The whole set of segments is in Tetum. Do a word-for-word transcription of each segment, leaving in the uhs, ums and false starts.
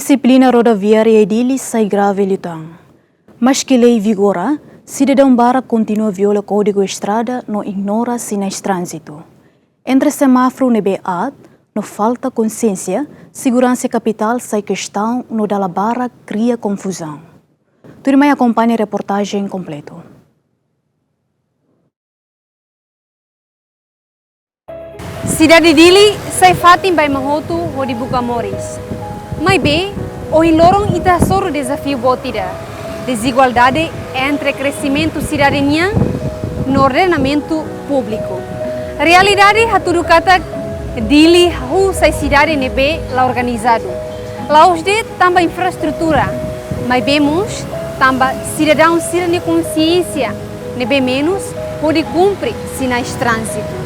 Dixiplina rodoviária iha Dili sai grave liután. Maski lei vigora, sidadaun barak kontinua viola kódigu estrada no ignora sinais tránzitu. Entre semáforu ne'ebé aat no falta konsiénsia, seguransa iha kapitál sai kestaun no dala barak kria konfuzaun. Tuirmai akompaña reportajen kompletu. Sidade Dili sai fatin ba ema hotu hodi buka moris. Maibé, ohin loron ita hasoru dezafiu boot ida: dezigualdade entre kresimentu sidade nian no ordenamentu públiku. Realidade hatudu katak Dili hahú sai sidade ne'ebé la organizadu. La'ós de'it tanba infraestrutura, maibé mós tanba sidadaun sira-nia konsiénsia ne'ebé menus hodi kumpre sinais tránzitu.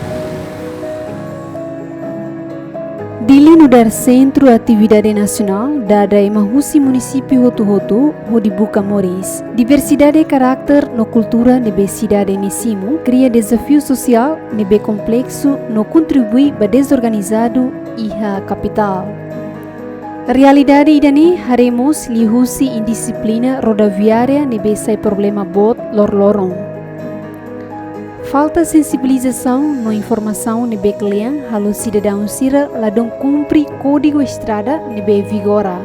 Dili nu'udar sentru atividade nasionál, dada ema husi munisípiu hotu-hotu hodi buka moris. Diversidade karakter no kultura ne'ebé sidade ne'e simu kria dezafiu sosiál ne'ebé kompleksu no kontribui ba dezorganizadu iha kapitál. Realidade ida-ne'e haree mós liuhusi indixiplina rodoviária ne'ebé sai problema boot loroloron. Falta sensibilizasaun no informasaun ne'ebé kle'an halo sidadaun sira ladún kumpre kódigu estrada ne'ebé vigora.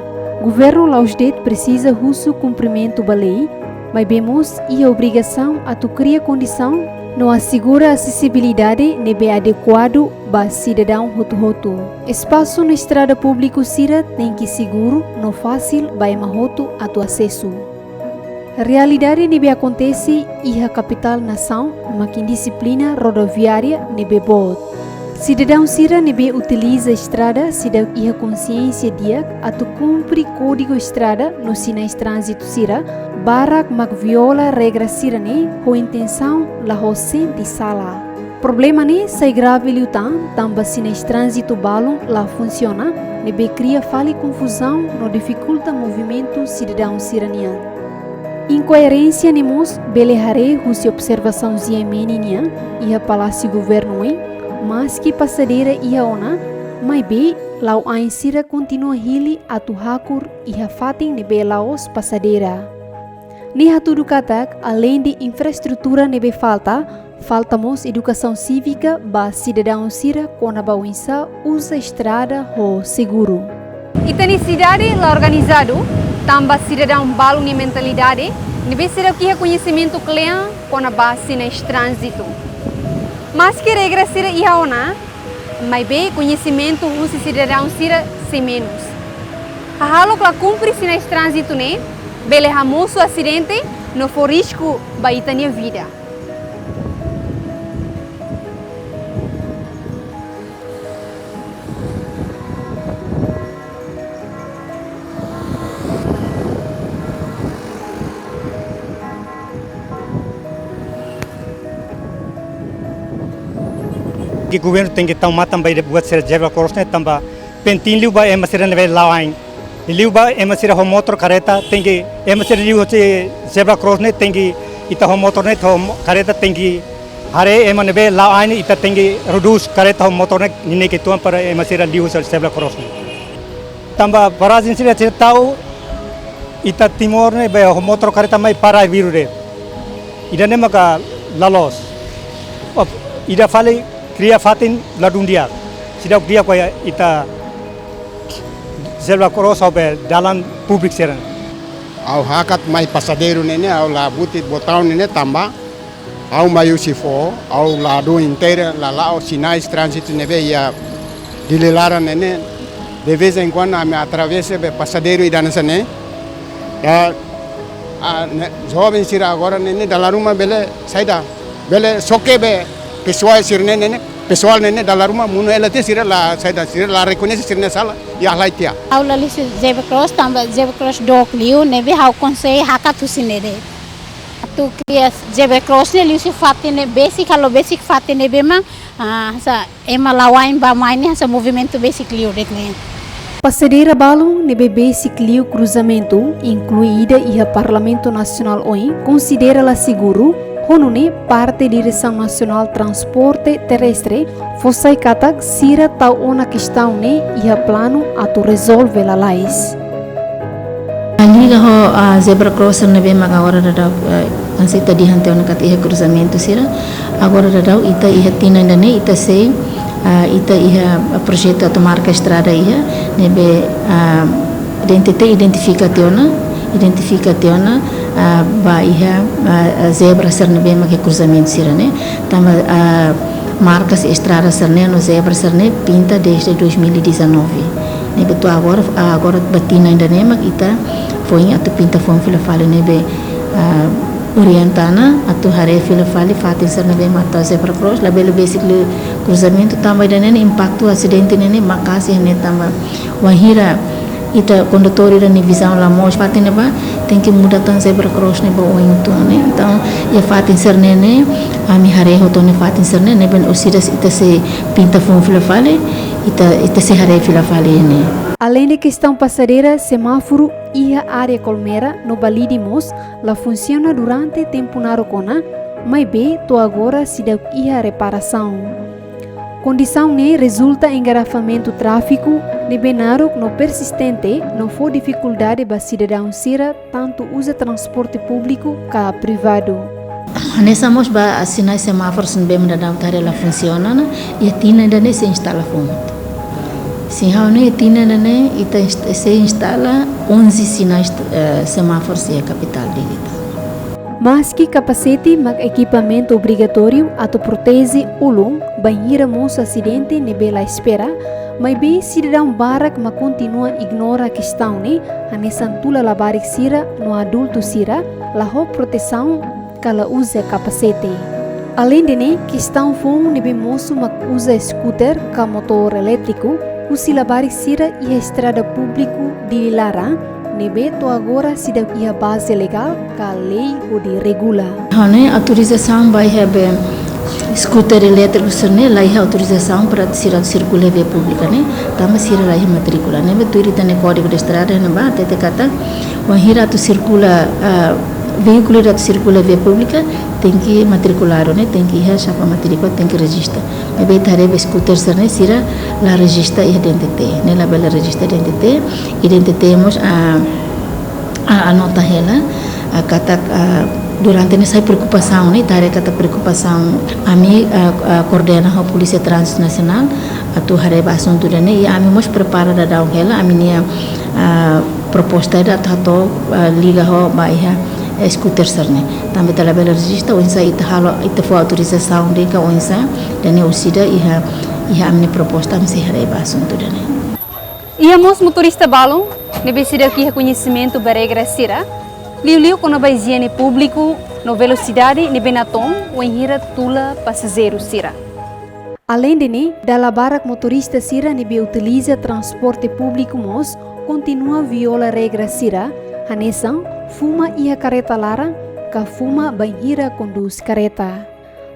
Governu la'ós de'it presiza husu kumprimentu ba lei, maibé mós iha obrigasaun atu kria kondisaun no asegura asesibilidade ne'ebé adekuadu ba sidadaun hotu-hotu. Espasu no estrada públiku sira tenke seguru no fasil ba ema hotu atu asesu. Realidade ne'ebé akontese iha kapitál nasaun mak indixiplina rodoviária ne'ebé boot. Sidadaun sira ne'ebé utiliza estrada seidauk iha konsiénsia di'ak atu kumpre kódigu estrada no sinais tránzitu sira, barak mak viola regra sira-ne'e ho intensaun la'ós sente sala. Problema ne'e sai grave liután tanba sinais tránzitu balun la funsiona, ne'ebé kria fali konfuzaun no difikulta movimentu sidadaun sira-nian. Inkoerénsia ne'e mós bele haree husi observasaun G M N nian iha Palásiu Governu oin, maski pasadeira iha ona, maibé la'o ain sira kontinua hili atu hakur iha fatin ne'ebé la'ós pasadeira. Ne'e hatudu katak, aleinde infraestrutura ne'ebé falta, falta mós edukasaun sívika ba sidadaun sira kona-ba oinsá uza estrada ho seguru. Ita-nia sidade la organizadu tanba sidadaun balun nia mentalidade ne'ebé seidauk iha koñesimentu kle'an kona-ba sinais tránzitu. Maski regra sira iha ona, maibé koñesimentu husi sidadaun sira sei menus. Hahalok la kumpre sinais tránzitu ne'e bele hamosu asidente no fó risku ba ita-nia vida. Ke governu tenke tau matan ba ida buat sira zebra cross ne'e tanba penting liu ba ema sira ne'ebé la'o ain. Liu ba ema sira ho motor kareta tenke, ema sira liu hosi zebra cross ne'e tenke, ita ho motor ne'e ho mo-, kareta tenke haree ema ne'ebé la'o ain, ita tenke redús kareta ho motor ne'e, neineik uitoan para ema sira liu hosi zebra cross ne'e. Tanba barrajen sira sira tau ita Timor ne'e be ho motor kareta mai para biru de'it. Ida-ne'e maka la loos. Op, ida fali kria fatin ladún di'ak. Seidauk di'ak ba ita zebra cross ho be dalan públiku sira. Ha'u hakat mai pasadeiru ne'e ne'e, ha'u la buti botaun ne'e ne'e tanba ha'u mai husi foho, ha'u ladún inteira la la'o sinais tránzitu ne'ebé iha Dili laran ne'e ne'e. De vez em quando ami atravesa be pasadeiru ida hanesan ne'e. Ya, a, ne'e, joven sira agora ne'e ne'e dala ruma bele saida, bele xoke be pesoál sira ne'e ne'e, pesoál ne'e ne'e dala ruma monu hela tiha, sira la saida, sira la rekoñese sira-nia sala, ya la iha tiha. Ha'u la liu husi zebra cross tanba zebra cross dook liu, ne'ebé ha'u konsege hakat husi ne'e de'it. Atu kria zebra cross ne'e liu husi fatin ne'e besik, halo besik fatin ne'ebé mak, ah, sa ema la'o ain ba mai ne'e hanesan movimentu besik liu de'it ne'e. Pasadeira balun ne'ebé besik liu kruzamentu, inklui ida iha Parlamentu Nasionál oin, konsidera la seguru, ho nune'e parte Diresaun Nasionál Transporte Terrestre fó sai katak sira tau ona kestaun ne'e iha planu atu rezolve lalais. Liga ho, ah, zebra crossing ne'ebé mak agora daudaun, ah, hanesan ita dehan tiha ona katak iha kruzamentu sira. Agora daudaun ita iha tinan ida-ne'e ita sei, ah, ita iha, ah, projetu atu marka estrada iha, ne'ebé, ah, identite identifika tiha ona, identifika tiha ona, ah, ba iha, ah, ah, zebra sira ne'ebé mak iha kruzamentu sira-ne'e. Tanba, ah, marka estrada sira-ne'e no zebra sira-ne'e pinta desde dois mil e dezanove. Ne'ebé to'o agora, agora ba tinan ida-ne'e mak ita foin atu pinta foun fila fali ne'ebé, ah, orienta ona atu haree fila fali fatin sira ne'ebé mak tau zebra cross, labele besik liu kruzamentu tanba ida-ne'e impaktu asidente ne'e maka'as iha ne'e tanba wainhira ita kondutór ida-ne'e vizaun la moos fatin ne'ebá, tenke muda tan zebra cross ne'e ba oin uitoan ne'e. Entaun, iha fatin sira-ne'e ne'e, ami haree hotu ona fatin sira-ne'e, ne'ebé orsida ita sei pinta foun fila fali, ita, ita sei haree fila fali ne'e. Além de kestaun pasadeira, semáforu iha área Colmera no Balide mós la funsiona durante tempu naruk ona, maibé to'o agora seidauk iha reparasaun. Kondisaun ne'e rezulta engarrafamentu tráfiku ne'ebé naruk no persistente no fó difikuldade ba sidadaun sira tantu uza transporte públiku ka privadu. Hanesan mós ba sinais semáforu ne'ebé daudaun ita haree la funsiona ona, iha tinan ida-ne'e sei instala foun. Sin, ha'u hanoin tinan ida-ne'e ita inst-, sei instala onze sinais, eh, semáforu iha kapitál Dili. Maski kapasete mak ekipamentu obrigatóriu atu proteje ulun bainhira mosu asidente ne'ebé la espera, maibé sidadaun barak mak kontinua ignora kestaun ne'e, hanesan tula labarik sira no adultu sira la ho protesaun ka la uza kapasete. Além de ne'e, kestaun foun ne'ebé mosu mak uza skuter ka motór elétriku, husi labarik sira iha estrada públiku Dili laran, ne'ebé to'o agora seidauk iha baze legál ka lei hodi regula. Ha'u hanoin autorizasaun ba iha be skuter elétriku sira-ne'e la iha autorizasaun para sira sirkula via públika ne'e, tanba sira la iha matríkula. Ne'ebé tuir ita-nia Kódigu de Estrada ne'ebá hatete katak, wainhira atu sirkula, ah, veíkulu ida atu sirkula via públika, tenke matrikuladu ne'e, tenke iha xapa matríkula, tenke rejista. Maibé ita haree be skuter sira-ne'e sira la rejista iha DNTT, ne'e labele rejista DNTT, i DNTT mós, ah, ah, anota hela, ah, katak, ah, durante ne'e sai preokupasaun ne'e, ita haree katak preokupasaun. Ami, ah, ah, koordena ho Polísia Tránzitu Nasionál atu haree ba asuntu ida-ne'e, i ami mós prepara daudaun hela ami-nia, ah, proposta ida atu hato'o, ah, liga ho ba iha, eh, skuter sira-ne'e. Tanba ita labele rejista, oinsá ita halo, ita fó autorizasaun de'it ka oinsá, ida-ne'e orsida iha, iha ami-nia proposta, ami sei haree ba asuntu ida-ne'e. Iha mós motorista balun ne'ebé seidauk iha koñesimentu ba regra sira, liuliu kona-ba ijiene públiku no velosidade ne'ebé natoon wainhira tula pasajeiru sira. Além de ne'e, dala barak motorista sira ne'ebé utiliza transporte públiku mós kontinua viola regra sira, hanesan fuma iha karreta laran ka fuma bainhira kondús karreta.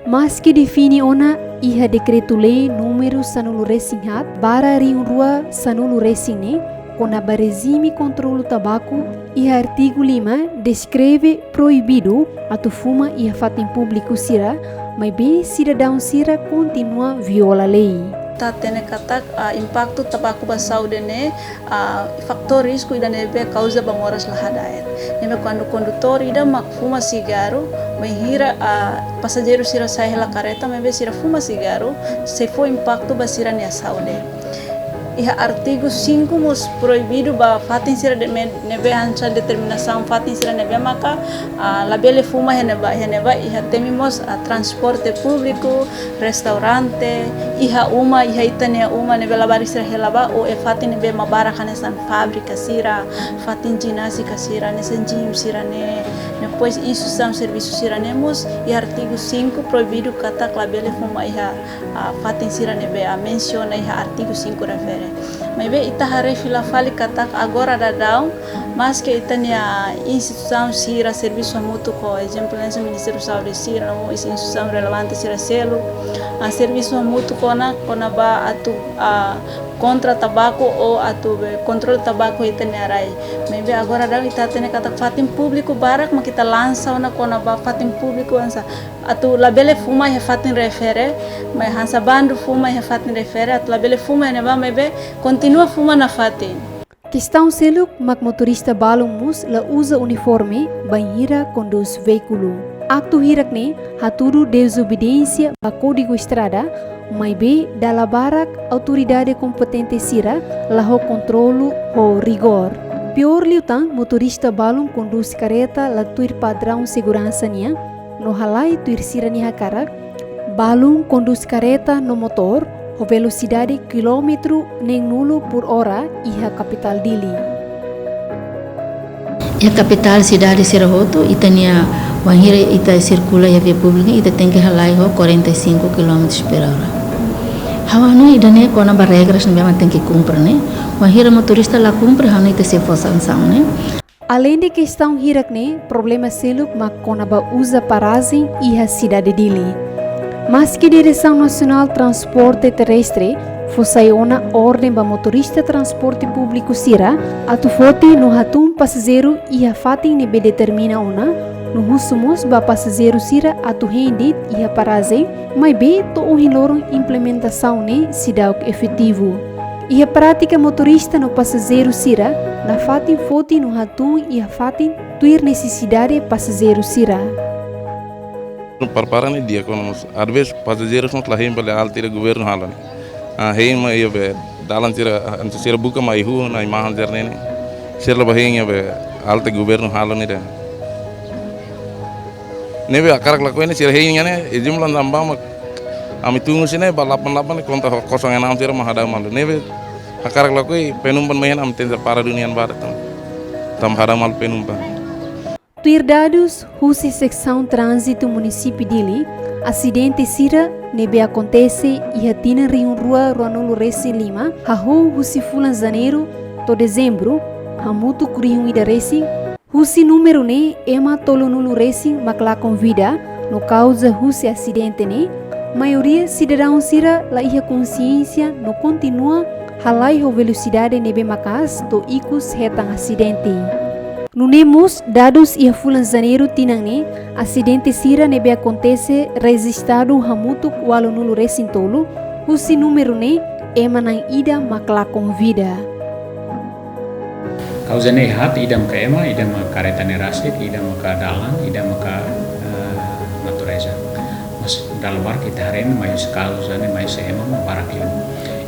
Maski define ona iha Dekretu-Lei númeru sanulu-resin-haat barra rihun rua sanulu-resin-neen, kona-ba rejime kontrolu tabaku, iha artigu lima deskreve proibidu atu fuma iha fatin públiku sira, maibé sidadaun sira kontinua viola lei. Ita hatene katak, ah, impaktu tabaku ba saúde ne'e, ah, fatór risku ida ne'ebé kauza ba moras la hada'et. Ne'ebé kuandu kondutór ida mak fuma sigarru, bainhira, ah, pasajeiru sira sa'e hela karreta, maibé sira fuma sigarru, sei fó impaktu ba sira-nia saúde. Iha artigu cinco mós proibidu ba fatin sira de me-, ne'ebé hanesan determinasaun fatin sira ne'ebé maka, ah, labele fuma iha ne'ebá, iha ne'ebá, iha temi mós, ah, transporte públiku, restaurante, iha uma, iha ita-nia uma ne'ebé labarik sira hela ba, ou iha fatin ne'ebé mak barak hanesan fábrika sira, fatin jináziu sira, hanesan gym sira-ne'e, depois instituisaun servisu sira-ne'e mós, iha artigu cinco proibidu katak labele fuma iha, ah, fatin sira ne'ebé, ah, mensiona iha artigu cinco refere. Maibé ita haree fila fali katak agora daudaun, maske ita-nia instituisaun sira servisu hamutuk ho, ezemplu, hanesan Ministériu Saúde sira, no mós instituisaun relevante sira seluk, ah, servisu hamutuk kona, kona-ba atu, ah, kontra tabaku ou atu be kontrola tabaku iha ita-nia rai. Maibé agora daudaun ita hatene katak fatin públiku barak mak ita lansa ona kona-ba fatin públiku hanesan atu labele fuma iha fatin refere, mai hanesan bandu fuma iha fatin refere, atu labele fuma iha ne'ebá, maibé kontinua fuma nafatin. Kestaun seluk mak motorista balun mós la uza uniforme bainhira kondús veíkulu. Aktu hirak-ne'e hatudu dezobediénsia ba Kódigu Estrada, maibé dala barak autoridade kompetente sira la ho kontrolu ho rigór. Piór liután, motorista balun kondús karreta la tuir padraun seguransa nian, no halai tuir sira-nia hakarak, balun kondús karreta no motór ho velosidade kilómetru neen-nulu por ora iha kapitál Dili. Iha kapitál sidade sira hotu, ita-nia, wainhira ita sirkula iha via públika, ita tenke halai ho quarenta e cinco quilómetros por hora. Ha'u hanoin ida-ne'e kona-ba regras ne'ebé mak tenke kumpre ne'e. Wainhira motorista la kumpre, ha'u hanoin ita sei fó sansaun ne'e. Aleinde kestaun hirak-ne'e, problema seluk mak kona-ba uza parajen iha sidade Dili. Maski Diresaun Nasionál Transporte Terrestre fó sai ona orden ba motorista transporte públiku sira atu foti no hatún pasajeiru iha fatin ne'ebé determina ona, no husu mós ba pasajeiru sira atu hein de'it iha parajen, maibé to'o ohin loron implementasaun ne'e seidauk efetivu. Iha prátika, motorista no pasajeiru sira nafatin foti no hatún iha fatin tuir nesesidade pasajeiru sira. Prepara ne'e di'ak ona, mas às vezes pasajeiru sira la hein ba alte ida governu halo ne'e. Ah, hein mai iha be dalan sira, ah, sira buka mai iha ona imajen sira-ne'e. Sira la ba hein iha be alte governu halo ne'e ida. Ne'ebé hakarak lakohi ne'e sira hein iha ne'e, e jumlah nambah mak ami tunggu sira-ne'e ba delapan delapan ne'e konta kosong enam sira mak hadau malu. Ne'ebé hakarak lakohi penumpang mai iha ne'e ami tenke para duni an barak tan. Tanba hadau malu penumpang. Tuir dadus husi Seksaun Tránzitu Munisípiu Dili, asidente sira ne'ebé akontese iha tinan rihun rua ruanulu resin lima, hahú husi fulan Janeiru to'o Dezembru, hamutuk rihun ida resin, husi númeru ne'e ema tolunulu resin mak lakon vida no kauza husi asidente ne'e, maioria sidadaun sira la iha konsiénsia no kontinua halai ho velosidade ne'ebé maka'as to'o ikus hetan asidente. Nune'e mós dadus iha fulan Janeiru tinan ne'e, asidente sira ne'ebé akontese rejistadu hamutuk ualunulu resin tolu, husi númeru ne'e ema na'in ida mak lakon vida. Kauza ne'e haat, ida maka ema, ida maka karreta ne'e rasik, ida maka dalan, ida maka, eh, natureza. Mas dala barak ita haree ne'e mai husi kauza ne'e mai husi ema mak barak liu.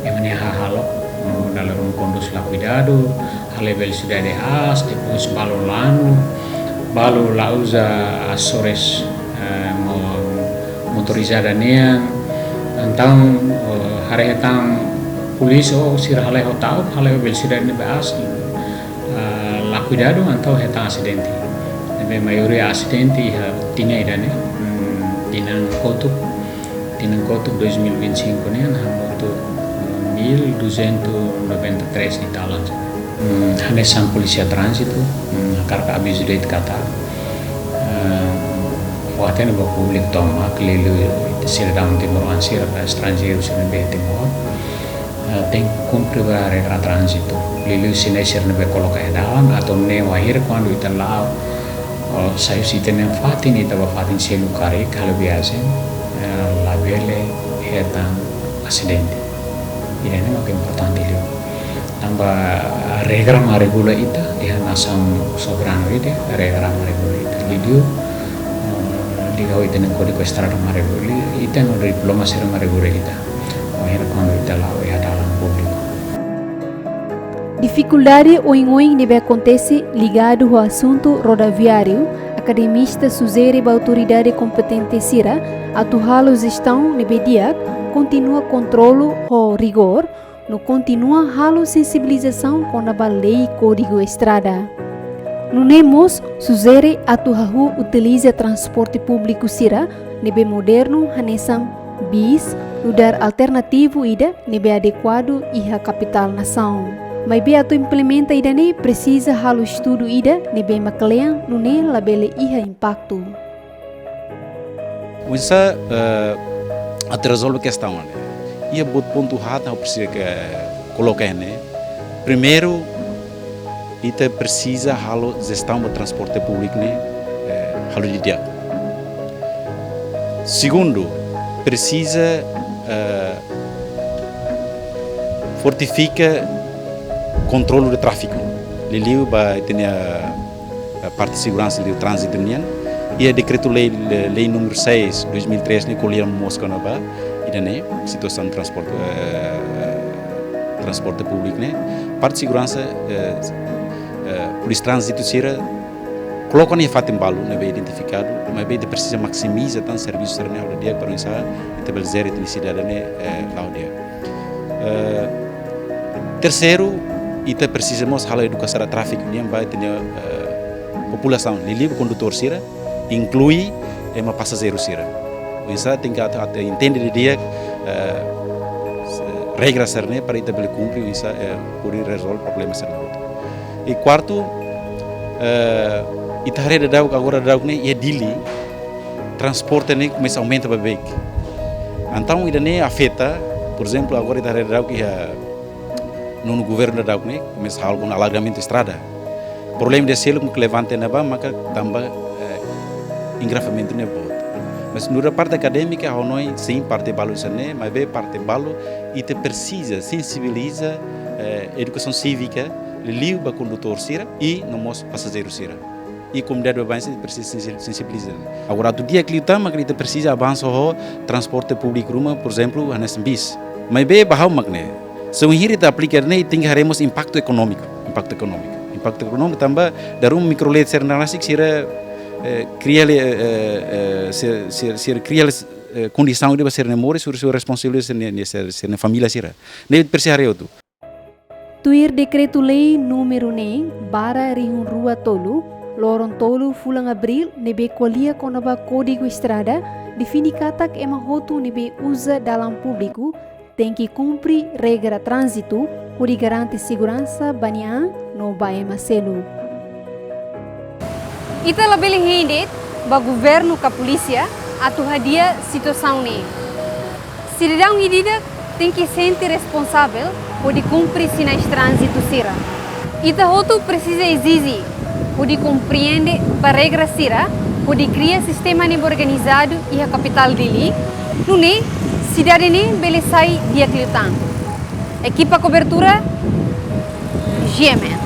Ema ne'e hahalok, mm, dala ruma kondús la kuidadu, halai velosidade aas, depois balu lanu, balu la uza asesores, eh, mo-, motorizada nian. Entaun, eh, haree hetan polísia ou sira halai ho ta'uk, halai velosidade ne'ebé aas, eh, la kuidadu, entaun hetan asidente. Ne'ebé maioria asidente iha tinan ida-ne'e, mm, tinan kotuk, tinan kotuk dois mil e vinte e cinco nian hamutuk, mm, mil duzentos noventa e três ita-nia dalan. Mm, hanesan polísia tránzitu, mm, hakarak avizu de'it katak, eh, ha'u hatene ba públiku tomak, liuliu sidadaun timoroan sira ka estranjeiru sira ne'ebé iha Timor, eh, tenke kumpre ba regra tránzitu. Liuliu sinais sira ne'ebé koloka iha dalan, atu nune'e wainhira kuandu ita la'o, oh, sai husi ita-nia fatin, ita ba fatin seluk karik halo viajen, eh, labele hetan asidente. Ida-ne'e mak importante liu. Tanba regra mak regula ita, iha nasaun soberanu ida, regra mak regula ita. Liuliu, eh, liga ho ita-nia Kódigu Estrada mak regula ita, no diploma sira mak regula ita. Wainhira kuandu ita la'o iha dalan públiku. Difikuldade oioin ne'ebé akontese ligadu ho asuntu rodoviáriu, akademista sujere ba autoridade kompetente sira atu halo jestaun ne'ebé di'ak, kontinua kontrolu ho rigór, no kontinua halo sensibilizasaun kona-ba lei Kódigu Estrada. Nune'e mós sujere atu hahú utiliza transporte públiku sira ne'ebé modernu hanesan bis, nu'udar alternativu ida ne'ebé adekuadu iha kapitál nasaun. Maibé atu implementa ida-ne'e presiza halo estudu ida ne'ebé mak kle'an nune'e labele iha impaktu. Oinsá, eh, atu rezolve kestaun ne'e? Iha buat pontu haat ha'u presiza koloka ne'e. Primeiru, ita presiza halo jestaun ba transporte públiku ne'e, eh, halo didi'ak. Segundu, presiza, eh, fortifika kontrolu de tráfiku. Liuliu ba ita-nia, eh, parte seguransa liu tránzitu nian. Iha dekretu-lei, lei, lei númeru seis, dois mil e três ne'e ko'alia mós kona-ba ida-ne'e, situasaun transporte, eh, transporte públiku ne'e. Parte seguransa, eh, eh, polísia tránzitu sira koloka nia fatin balu ne'ebé identifikadu, maibé ita presiza maksimiza tan servisu sira-ne'e halo di'ak para oinsá ita bele jere ita-nia sidade ne'e, eh, la'o di'ak. Eh, terseiru, ita presiza mós halo edukasaun tráfiku nian ba ita-nia, eh, populasaun, liuliu kondutór sira, inklui ema pasajeiru sira. Oinsá tenke atu, atu entende didi'ak, eh, regra sira-ne'e para ita bele kumpre, oinsá, eh, hodi rezolve problema sira-ne'e hotu. I kuartu, eh, ita haree daudaun agora daudaun ne'e iha Dili, transporte ne'e komesa aumenta beibeik. Entaun ida-ne'e afeta, por ezemplu, agora ita haree daudaun iha nonu governu daudaun ne'e komesa halo kona alargamentu estrada. Problema ida seluk mak levanta ne'ebá maka tanba, eh, engarrafamentu ne'e boot. Mas nu'udar parte akadémika ha'u hanoin sin parte balu sira-ne'e, maibé parte balu ita presiza sensibiliza, eh, edukasaun sívika, liuliu ba kondutór sira i no mós pasajeiru sira. I komunidade baibain sira presiza sensi-, sensibiliza. Agora atu di'ak liután mak ita presiza avansa ho transporte públiku ruma, por ezemplu, hanesan bis. Maibé ba ha'u mak ne'e, se bainhira ita aplika ne'e, tenke haree mós impaktu ekonómiku, impaktu ekonómiku. Impaktu ekonómiku tanba dala ruma mikrolet sira ne'e rasik sira, eh, kria le, eh, eh, sira, sira, sira kria le, eh, kondisaun ida ba sira-nia moris, sira, sira responsabilidade sira-nia, sira, sira-nia família sira. Ne'e presiza haree hotu. Tuir dekretu-lei númeru neen barra rihun rua tolu, loron tolu fulan Abríl, ne'ebé ko'alia kona-ba Kódigu Estrada, define katak ema hotu ne'ebé uza dalan públiku tenke kumpre regra tránzitu hodi garante seguransa ba nia an no ba ema seluk. Ita labele hein de'it ba governu ka polísia atu hadi'a situasaun ne'e. Sidadaun ida-idak tenke sente responsavel hodi kumpre sinais tránzitu sira. Ita hotu presiza ezije hodi komprende ba regra sira hodi kria sistema ne'ebé organizadu iha kapitál Dili, nune'e sidade ne'e bele sai di'ak liután. Ekipa kobertura, G M N.